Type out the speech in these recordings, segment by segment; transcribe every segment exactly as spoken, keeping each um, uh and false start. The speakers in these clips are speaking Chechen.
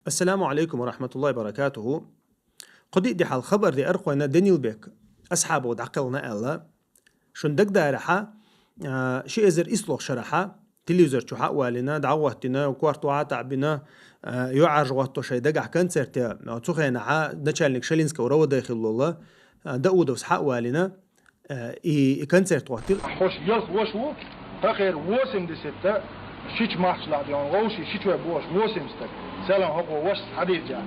Ассаламу алейкум ва рахматуллахи ва баракатуху. Кхо-диъ ди хьалха хабар деара кхойна Данилбек асхьабо дӀакхелхина аьлла. Шун дагадоагӀарахьа, а, ши эзар ислох шарахьа, телевизор чу хьа а валина, дӀагӀоттина, корта ваха а таӀбина, а, йоӀаржа гӀотто шай дагахь концерте, а, цу хенахьа начальник Шалинского РОВД хиллола, а, Даудовс хьа а валина, а, и, и концерт гӀоттир. Хьош ялх вош ву, тахер восемьдесят та, шич марчла дён, вовши шич вай бош, восемь стак, селам хокъо вош хьадиржа.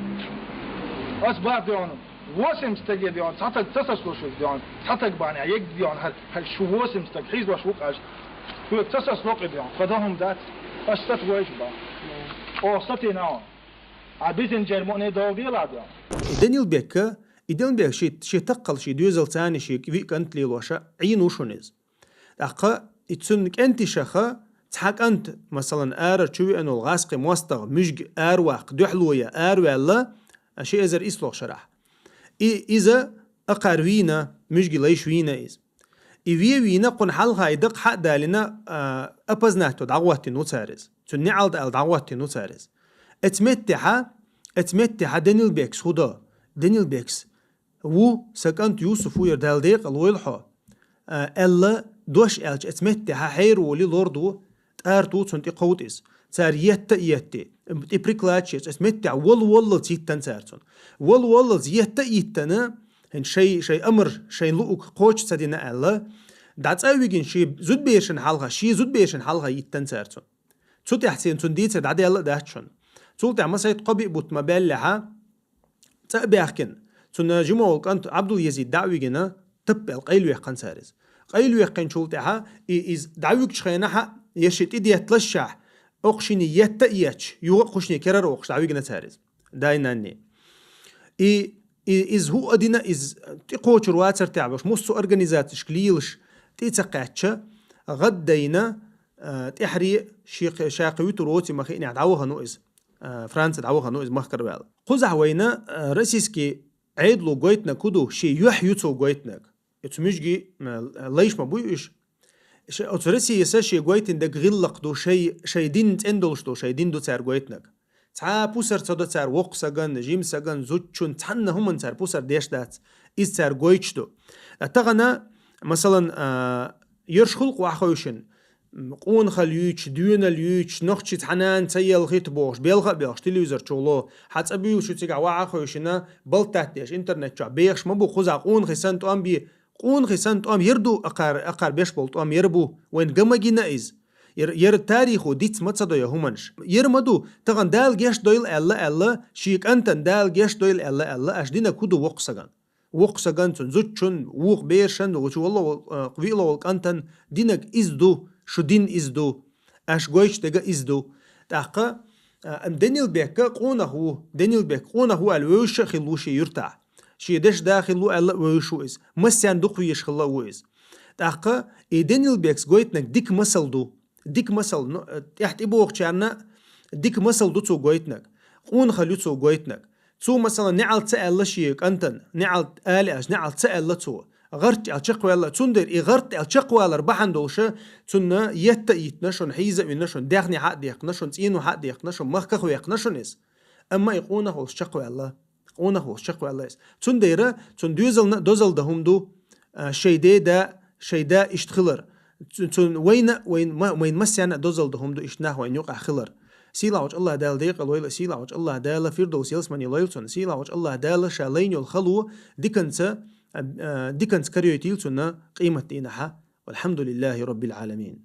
Ас бах дён, восемь стаге дён, цатаг цасас лошуз дён, цатаг баня, ег дён, хар, хар шу восемь стак, хиз вош ву къаш. Хуек цасас локъи дён, кадахум дац, ас сат войш ба. О, сатина он. А бизин Джермоне долгила дён. И Данилбекка, и Данилбек ши, ши таккхал ши доьзал цани ши ви кӀант лелоша, Ӏийну шуниз. ТӀаккха и цун кӀентишаха цхьа кӀант, масалан, ара чу вианул гӀаскхи мостагӀ, муьжги араваккха, дуьхьалоя, араваьлла, а, ши эзар ислох шарахь. И, иза акхар вийна, муьжги лайш вийна из. И ве вийна кхун хьалхай дакъ хьа а далина, а, опознать дӀагӀоттин ву цариз. Цун неӀалда аьлла дӀагӀоттин ву цариз. Эц меттехьа, эц меттехьа Данилбекс худа. Данилбекс ву, са кӀант Юсуф ву яр, Дала декъал войла хьо, а, аьлла, дош аьлча, эц меттехьа хьейр воли лорду, тӀар ту цун тӀе кховтӀиз. Цар етта а етти, тӀе прикладчи, эц меттехьа вол-воллалц йиттан цар цун. Вол-воллалц етта а йиттана, хӀин шай, шай амар, шайн луъуг кхочу ца дина аьлла, дӀа цӀа а вигин ши зудбешан хьалха, ши зудбешан хьалха йиттан цар цун. Цу тӀехь цен цун дийцар дӀадаьлла а дац шун. Цул тӀехь масайт кхо-биъ бутт ма баьллехьа, цӀа а баьхкина, цунна жимогӀул кӀант Абдул-Язид дӀа а вигина, таппел къайлавехкан цариз. Къайлавехкинчул тӀехьа, и, из дӀавигчу хенахьа, я ши тӀе детталашшахь, окхушини етта а етташ, юха а кхушни керара окхуш дӀавигна цариз. Дай-нанни. И, и, из хӀу а дина, из тӀе кхочур вацар тӀехь баш, муссу организацешка лийлаш, тӀе ца кхаьчча, гӀаддайна, а, тӀехьаре ши кхе-, ша кхе вуьтур воци ма хиънехь дӀавахану из. А, Франца дӀавахану из махкара ваьлла. Кхузахь вайна, а, российский Ӏедало гойтнаг хӀу ду, ши юьхь ю цо гойтнаг. Оцу муьжги, а, лайш ма буй уьш. Ш-, оцу Россияса ши гойтин даг гӀиллакх ду, шай, шай дин цӀен долуш ду, шай дин ду цаьр гойтнаг. Цхьа пусар ца до цаьр воккха саган, жим саган, зудчун, цхьанна хӀуман цаьр пусар деш дац. Иза цаьр гойтуш ду. А тахана, масалан, а, ерш хӀулкъ вахьа хойшина, м, къонахалла юьйцуш, доьналла юьйцуш, нохчи цхьа нана ца елхийта бохуш, белха а белхаш, телевизор чу ло, хьан цӀа буьйлуш ю цигахь ваха а хойшина, балтат деш, интернет чохь бехаш ма бу, кхузахь къонахий санна тӀом бе, къонахий санна тӀом яр ду, акхар, акхар беш болу тӀом яр бу, вайн ган ма гина иза. Яр, яр тарихо диц ма ца дойо хӀуманаш. Яр ма ду, тахана Дала геш дойла аьлла, аьлла, шен кӀантана Дала геш дойла аьлла, аьлла, аш динаг хӀу ду воккха саган. Воккха саган цун, зудчун, вукху берашан, вучу валла вал-, а, виъла волу кӀантан динаг иза ду, шу дин иза ду, аш гойтуш дега иза ду. ТӀаккха, а, Данилбекка къонах ву, Данилбек къонах ву аьлла вевзаш а хилла ву шен юьртахь. Шен дешда хилла ву аьлла а вевзаш ву иза. Массарна дукха везаш хилла а ву иза. ТӀаккха и Данилбекс гойтнаг дика масал ду. Дика масал, ну, тӀехь тӀебогӀучарна дика масал ду цо гойтнаг. Къонахалла ю цо гойтнаг. Цо, масалан, неӀалт ца аьлла шен кӀантана, неӀалт али аьлча, неӀалт ца аьлла цо. ГӀарт аьлла чекхваьлла, цундела и гӀарт аьлла чекхвалар бахьана долуша, цунна етта а йитна шуна, хьийза а вина шуна, даьхни хьа а дехкина шуна, цӀийно хьа а дехкина шуна, махках а вехкина шуна иза. Амма и къонах волуш чекхваьлла. Къонах волуш чекхваьлла иза. Цундела цундела доьзална а дозалла дан хӀума ду, а, шайн деда, шайн да иштта хилар. Цу-, цун вайна, вайн ма-, вайн массарна а дозалла дан хӀума ду иштта нах вайн юкъахь хилар. Сийлахьчу АллахӀ Дала декъал войла, сийлахьчу АллахӀ Дала Фирдовс ялсамани лойла цунна, сийлахьчу АллахӀ Дала ша лайна йолу хало диканца, а, а, диканца карайойтийла цунна къемат дийнахьа. Валхьамдулиллахи Роббил Ӏаламин.